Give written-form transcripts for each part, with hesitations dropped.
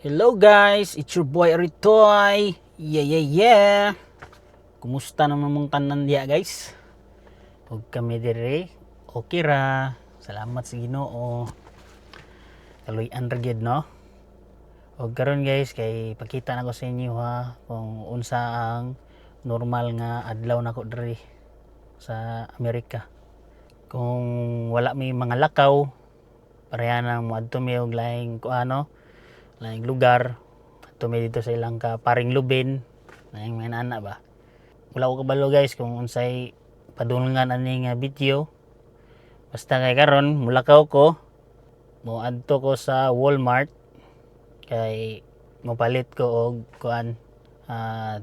Hello guys, it's your boy Aritoy. Yeah. Kumusta naman mong tanan diya, guys? Ug kami dire, okay ra. Salamat sa Ginoo. Kaluy-an ra gyud, no? Ug karon guys, kay pakita na ko sa inyo ha kung unsa ang normal nga adlaw nako diri sa Amerika. Kung wala may mga lakaw, pareha na moadto mi og laing kuano, laing lugar. Adto mi dito sa ilang ka paring Lubin, laing mga nana ba. Wala ko kabalo guys kung unsay padulngan ani nga video. Basta kay karon mulakaw ko, moadto ko sa Walmart kay mopalit ko og kuan,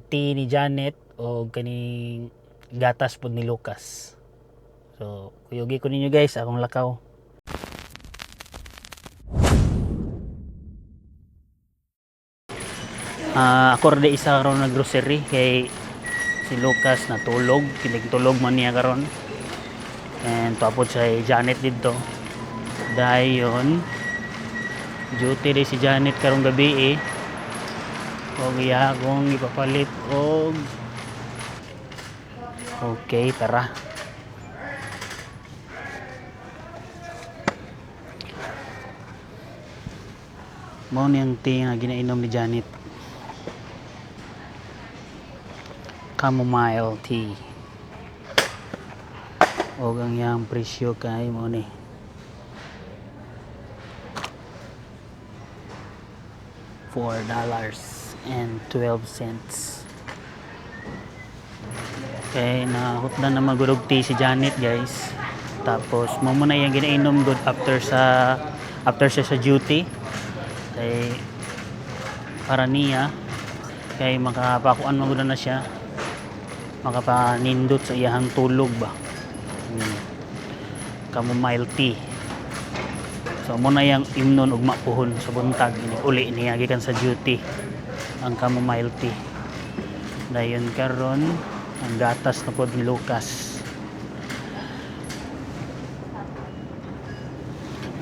tea ni Janet og kaning gatas pod ni Lucas. So, kuyugi ko ninyo guys akong lakaw. Ako ra di isa karon nag grocery kay si Lucas natulog, kinig tulog man niya karon. And tapos si Janet didto. Dayon duty rin si Janet karong gabi eh. Og iya akong ipapalit og. Okay, tara. Mao ni ang tea nga ginainom ni Janet. Chamomile tea. Og ang iyang presyo kay mao ni $4.12. Kay nahutdan na magurog tea si Janet guys. Tapos mo muna iyang ginainom good after siya sa duty. Kay para niya kay makapakuan magud na siya, makapanindot sa iyahang tulog ba. Chamomile tea. So mo na iyang imnon ugma puhon sa buntag ini uli niya gikan sa duty ang chamomile tea. Dayon karon ang gatas na pod ni Lucas.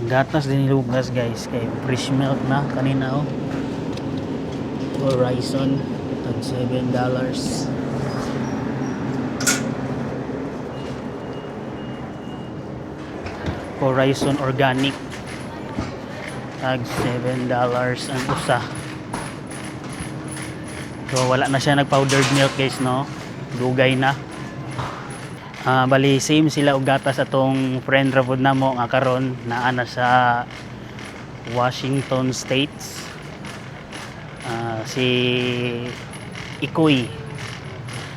Ang gatas din ni Lucas guys kay fresh milk na kanina oh. Horizon tag $7. Horizon Organic tag $7 ang usa. So wala na siya nag powdered milk guys, no. Dugay na. Bali same sila og gatas atong friend ra pod namo nga karon naa na sa Washington States. Si Ikoy.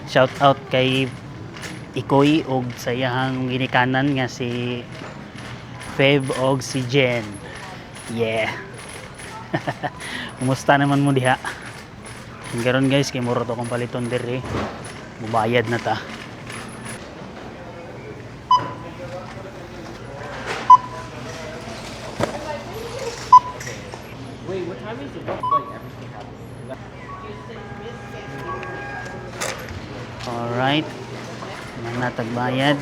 Shout out kay Ikoy og sa iyahang ginikanan nga si Feb og si Jen. Yeah. Kumusta naman mo diha? Karon guys, kay muro to akong paliton diri. Mubayad na ta. Wait, what time is it? Like everything happens. Alright. Nang natagbayad.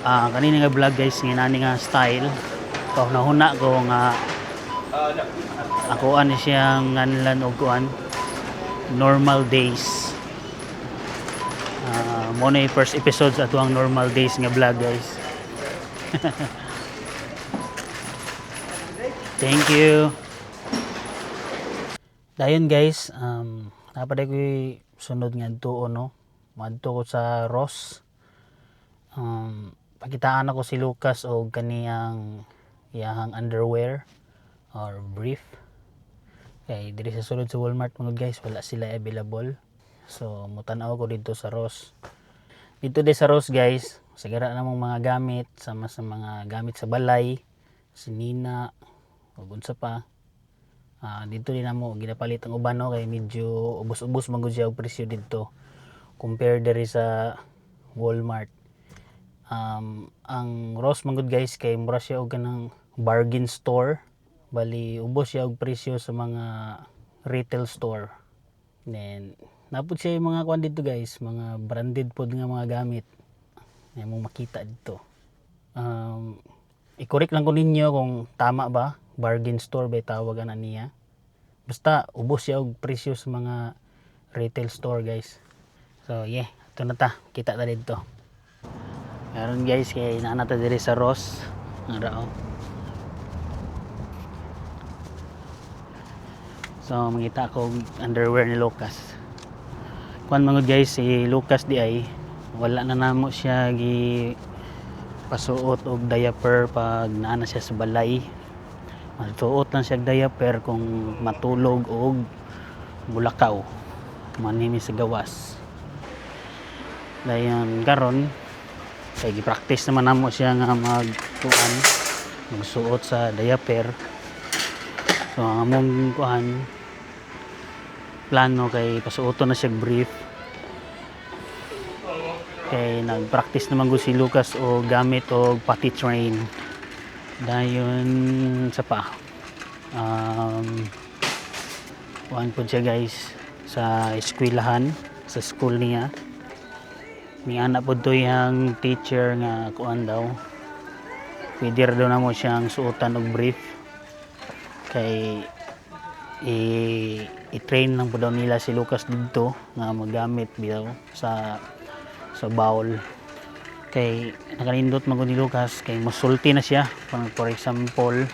Kanina nga vlog guys, nga nani nga style. Kahuna-huna ko nga ako ani siyang nganlan og kuan, normal days. Mo na yung first episode sa atuang normal days nga vlog guys. Thank you. Dayon guys, napaday ko sunod nga adto no. Madto ko sa Ross. Pakitaan ako si Lucas og kaniyang iyahang underwear or brief. Kay diri sa sulod sa Walmart mga guys, wala sila available. So mutan-aw ko didto sa Ross. Dito din sa Ross guys, sigara namong mga gamit sama sa mga gamit sa balay, si Nina ug unsa pa. Dito din namo ginapalit ang uban no kay medyo ubos-ubos man gud siya og presyo didto compare diri sa Walmart. Ang Ross man gud guys kay mura siya og kanang bargain store. Bali ubos siya og presyo sa mga retail store. Then napud siya yung mga kuan dito guys, mga branded pod nga mga gamit na imong makita dito. I-correct lang ko ninyo kung tama ba, bargain store ba tawag ana niya. Basta ubos siya og presyo sa mga retail store, guys. So yeah, ito na ta, kita ta dito. Meron, guys, kay naa na ta diri sa Ross. Ara oh. So mangita ko og underwear ni Lucas. Kuan man gud, guys, si Lucas di ay wala na namo siya gi pasuot og diaper pag naa na siya sa balay. Magsuot lang siya og diaper kung matulog og mulakaw manini sa gawas. Dayon karon kay gi-practice naman namo siya nga magkuan, magsuot sa diaper. So ang among kuan, plano kay pasuoton na siya og brief kay nag-practice naman gud si Lucas og gamit og potty train. Dayon sa pa kuan pod siya, guys, sa eskwelahan, sa school niya. May anak pod to yang teacher nga kuan daw, pwede ra daw namo siyang suotan og brief kay i-train lang po daw nila si Lucas didto nga magamit bitaw sa bowl kay nakanindot man gud ni Lucas kay musulti na siya. For example,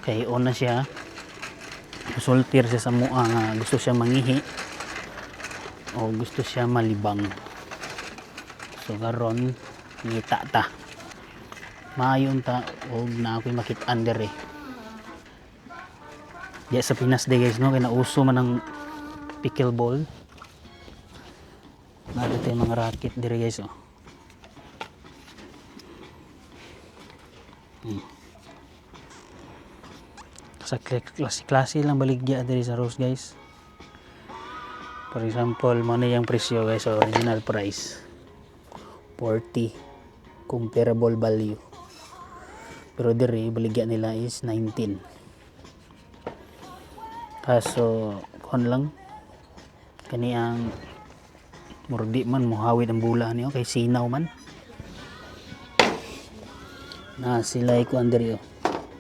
kay on na siya, musulti ra siya sa mua nga gusto siya mangihi o gusto siya malibang. So karon ngita ta, maayo unta og naa ko'y makit-an diri. Diya sa Pinas day, guys, no, kay nauso man ang pickleball. Naa dito yung mga racket diri, guys, oh. Sa klase-klase lang baligya diri sa Ross, guys. For example, mo na yung presyo, guys, original price 40, comparable value. Pero diri baligya nila is 19. Kaso kuan lang kani ang murag di man muhawid ang bula niyo kay sinaw man. Na sila kuan diri oh.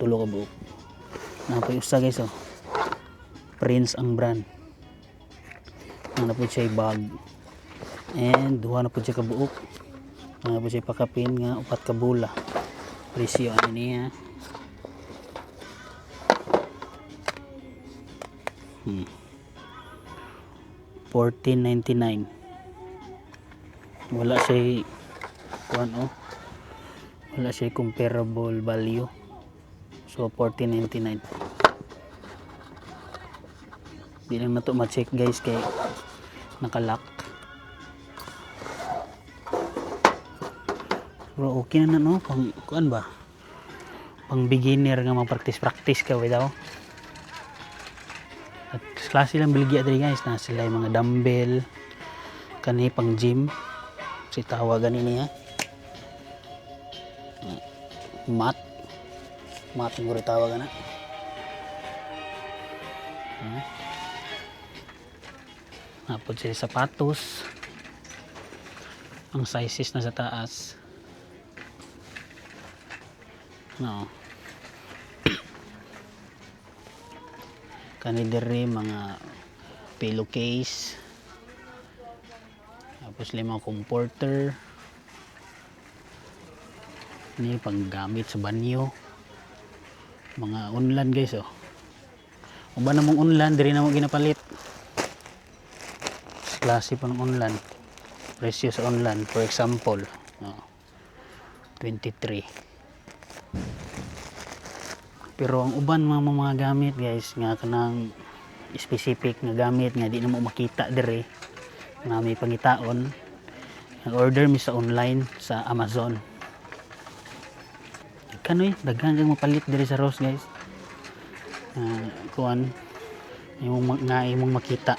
Tulo ka buok. Naa poy usa, guys, oh. Prince ang brand. Naa na po siya bag. And duha na po siya kabuok. Naa na po siya pakapin nga upat ka bula. Presyo ano niya? 14.99. Wala siya kuan oh. Wala siya comparable value. So 14.99. Di lang na to ma-check, guys, kay naka-lock. Pero okay na na, no, pang kuan ba? Pang beginner nga mag-practice-practice ka daw. At klase lang baligya diri, guys, na sila yung mga dumbbell kani pang gym si tawagan ni niya. Mat mat siguro tawagan na. Naa pod sila sapatos. Ang sizes na sa taas. No. Kani diri mga pillowcase. Tapos lima comforter. Ni panggamit sa banyo. Mga unlan, guys, oh. Uban namong unlan diri na mo ginapalit. Klase pa ng unlan. Presyo sa unlan, for example, no, 23. Pero ang uban mga gamit, guys, nga kanang specific nga gamit nga di na mo makita diri nga may pangitaon, nag-order mi sa online sa Amazon. Kanoy daghan kang mapalit diri sa Ross, guys. Kuan imong nga imong makita.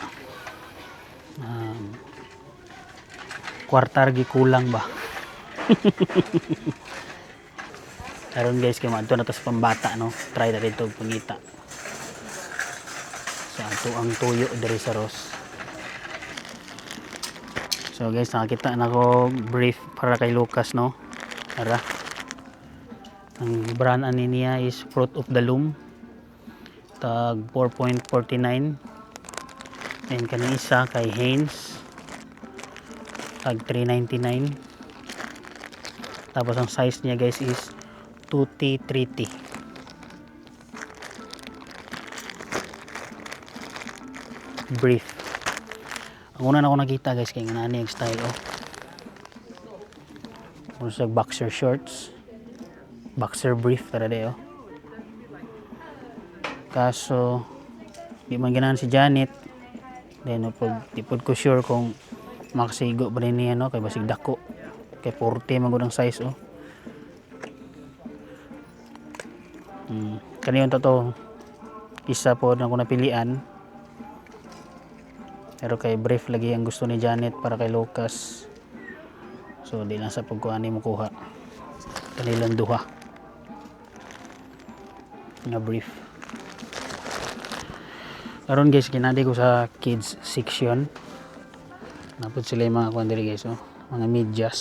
Kwarta ra kulang ba? Karon, guys, kay maadto na to sa pambata, no. Try na dito og pangita. Sa ato ang tuyo diri sa Ross. So guys, nakakita na ko brief para kay Lucas, no. Tara. Ang brand ani niya is Fruit of the Loom. Tag 4.49. Then kaning isa kay Hanes. Tag 3.99. Tapos ang size niya, guys, is 2T 3T. Brief. Ang una na ako nakita, guys, kay nga nani ang style, oh. Mura sa boxer shorts. Boxer brief tara de, oh. Kaso di man ganahan si Janet. Then oh, pag di pod ko sure kung makasigo ba rin niya, no, kay basig dako. Kay 40 man gud ang size, oh. Kaniyon to isa po na ko napilian. Pero kay brief lagi ang gusto ni Janet para kay Lucas. So di lang sa pagkuha ni mo kuha. Kanilang duha nga brief. Karon, guys, kinadi ko sa kids section. Napod sila yung mga kuan diri, guys, oh. Mga medyas.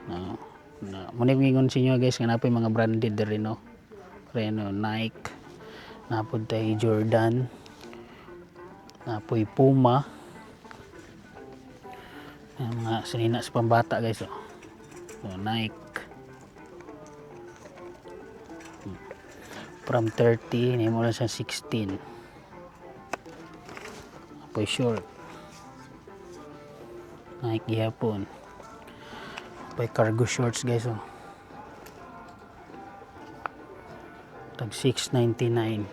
No. Na, muna yung ingon sa inyo, guys, nga napoy mga branded diri, no. Pero Nike, napod tay Jordan, napoy Puma. Ang mga sinina sa pambata, guys, oh. So, Nike. From 30, nimo lang siya 16. Apoy short. Nike gihapon. Apoy cargo shorts, guys, oh. Tag 6.99.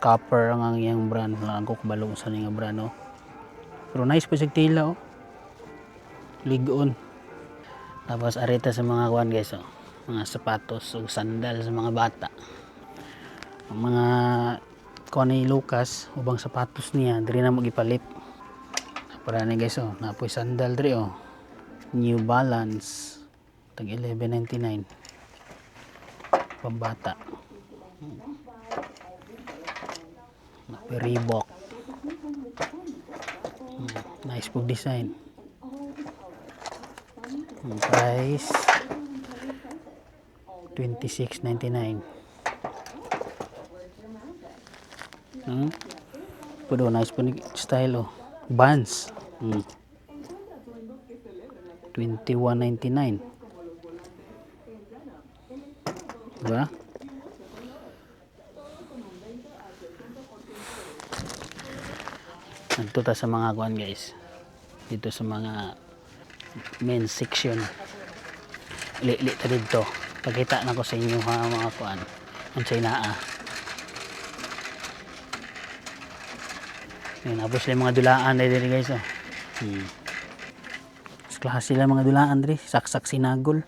Copper ang iyang brand. Wala ko kabalo kung saan nga brand, oh. Pero nice pa siya tila, oh. Ligon. Tapos arita sa mga kuan, guys, oh. Mga sapatos o sandal sa mga bata. Ang mga kuan ni Lucas, ubang sapatos niya, diri na mo gipalit. Para ni, guys, oh, napoy sandal diri, oh. New Balance tag 11.99. Pambata. Napoy Reebok. Nice po design. Ang price 26.99. Pero nice po ni style, oh. Vans. 21.99. Diba? Nagto ta sa mga kuan, guys. Dito sa mga men's section. Li-li ta dito. Pakita na ko sa inyo ha mga kuan. Unsay naa. Ayun, tapos sila yung mga dulaan diri, guys, oh. Mas klase sila mga dulaan diri, saksak sinagol.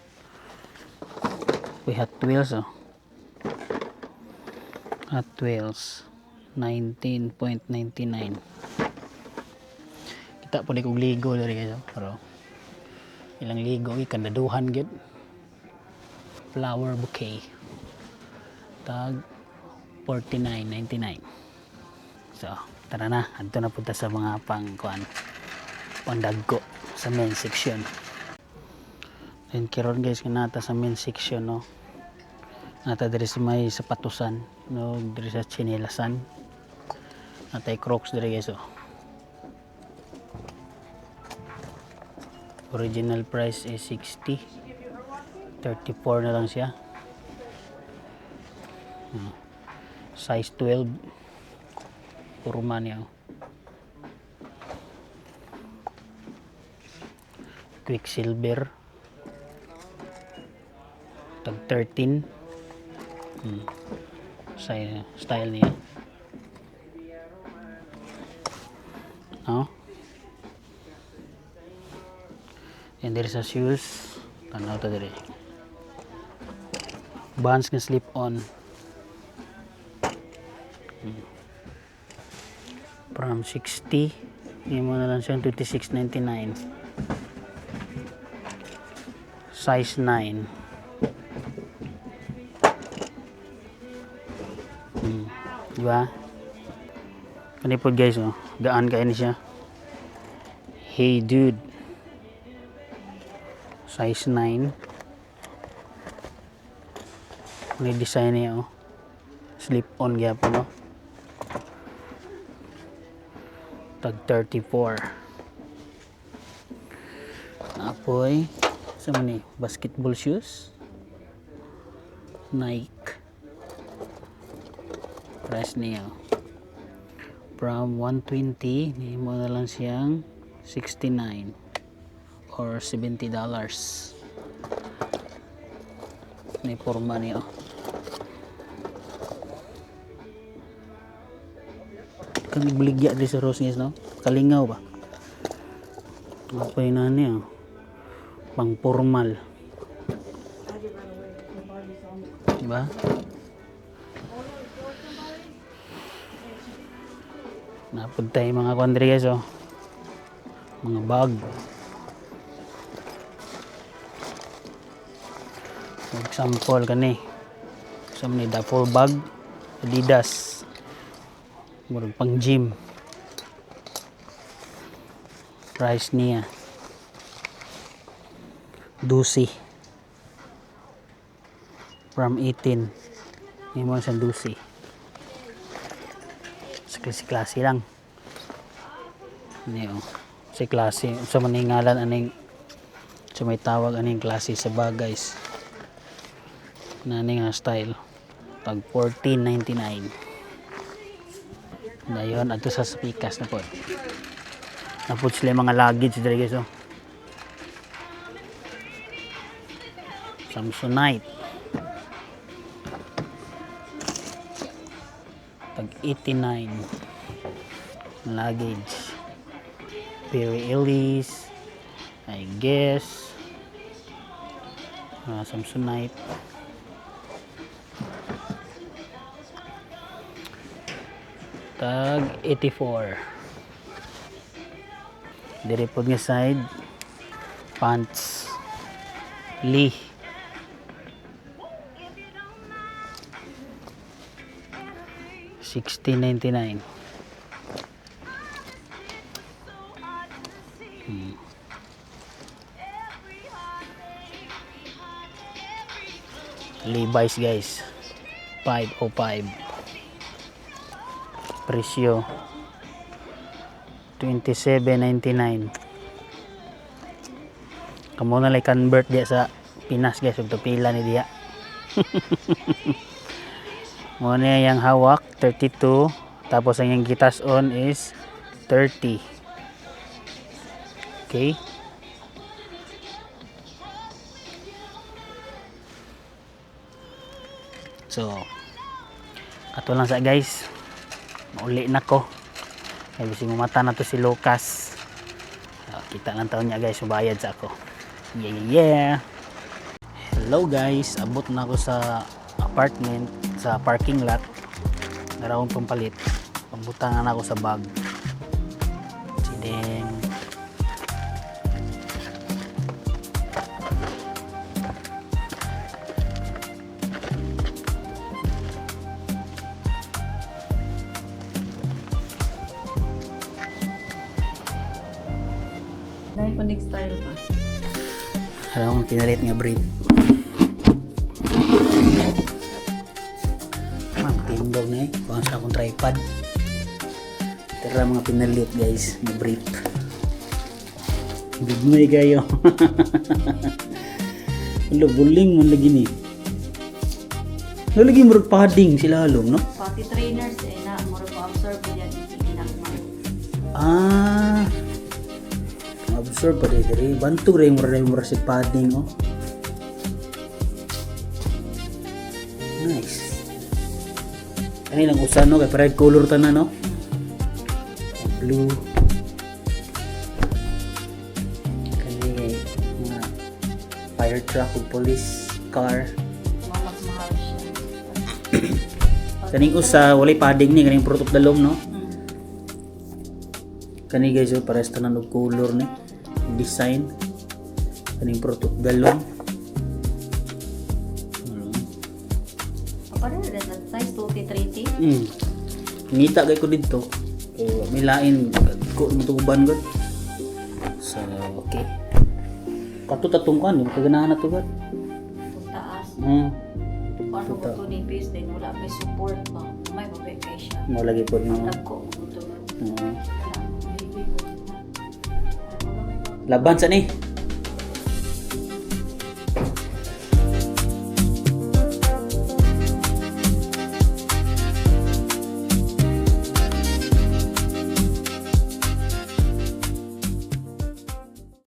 Uy, Hot Wheels, oh. Hot Wheels 19.99. Kita po di kog ligo diri, guys, oh. Pero ilang ligo kandaduhan gyud. Flower bouquet. Tag 49.99. So, tara na, adto na punta sa mga pang kuan, pandagko sa men's section. Then karon, guys, nga nata sa men's section, no. Nata diri sa may sapatusan, no, diri sa tsinelasan. Natay Crocs diri, guys, oh. Original price is 60. 34 na lang siya. Size 12. Purma niya, oh. Quicksilver. Tag 13. Style, style niya. No? And there sa shoes. Tanaw ta diri. Vans nga slip on. From 60, mo na lang siyang 26.99. Size 9. Di ba? Kanipod, guys, oh. Gaan kayo ni siya. Hey Dude. Size 9. May design niya oh. Slip on gyapon no. Tag 34. Apoy sa man ni basketball shoes. Nike. Price niya oh. From 120 nihimo na lang siyang 69 or $70. May forma niya oh. Kang baligya diri sa Ross guys no. Kalingaw ba? Apoy na niya oh. Pang formal. Diba? Napod tayo mga kondri guys oh. Mga bag. For example kani. Sa ni duffel bag Adidas. Murag pang gym. Price niya 12 from 18. Ngayon mo sa 12. Sa klase-klase lang. Ano yun? Sa klase. Sa maningalan aning sa may tawag aning klase sa bag guys. Na aning nga style. Tag 14.99. Dayon adto sa Spikas na po. Napod sila yung mga luggage diri guys oh. Samsonite. Tag 89 luggage. Perry Ellis, I guess. Samsonite. Tag 84. Dire pod nga side pants Lee. 16.99. Levi's guys. 505. Presyo 27.99. Kamo na lang convert diya sa Pinas guys, ug pila ni diya. Mo na yang hawak 32, tapos ang iyang gitas on is 30. Okay? So, ato lang sa guys. Mauli na ko. Kaya bising mata na to si Lucas. Kita lang taon niya guys, mubayad sa ako. Yeah. Hello guys, abot na ako sa apartment, sa parking lot. Narawang pampalit. Pambutangan ako sa bag. Sideng. Dahil pa next style pa. Alam kong pinalit nga brief. Ma'am, tindog na eh. Kuha sa akong tripod. Tara mga pinalit guys, nga brief. Bigmay kayo. Ano, buling man lagi ni. Ano lagi murag padding sila halong, no? Pati trainers eh na, mura po absorb yan ikinakman. Ah. Absorb pa diri. Bantog rin murag murag si padding, oh. Nice. Kani lang usa no kay parang color tanan no. Blue. Kani kay mga fire truck ug police car. Mga mas mahal siya. Kaning usa walay padding ni kaning Fruit of the Loom no. Kani guys oh, parehas tanan og color ni design kaning Fruit of the Loom. Ano? Paano na that size 2T, 3T? Ngita kay ko didto. Kay may lain ko mutuban gud. So, okay. Kato tatong kan, kaganahan na to gud. Taas. Paano Totoo. ko to nipis then wala may support ba. May mabay kay siya. Mo lagi po, no. Dagko mo to. Oo. Wala. Maybe ko na. Laban sa ni.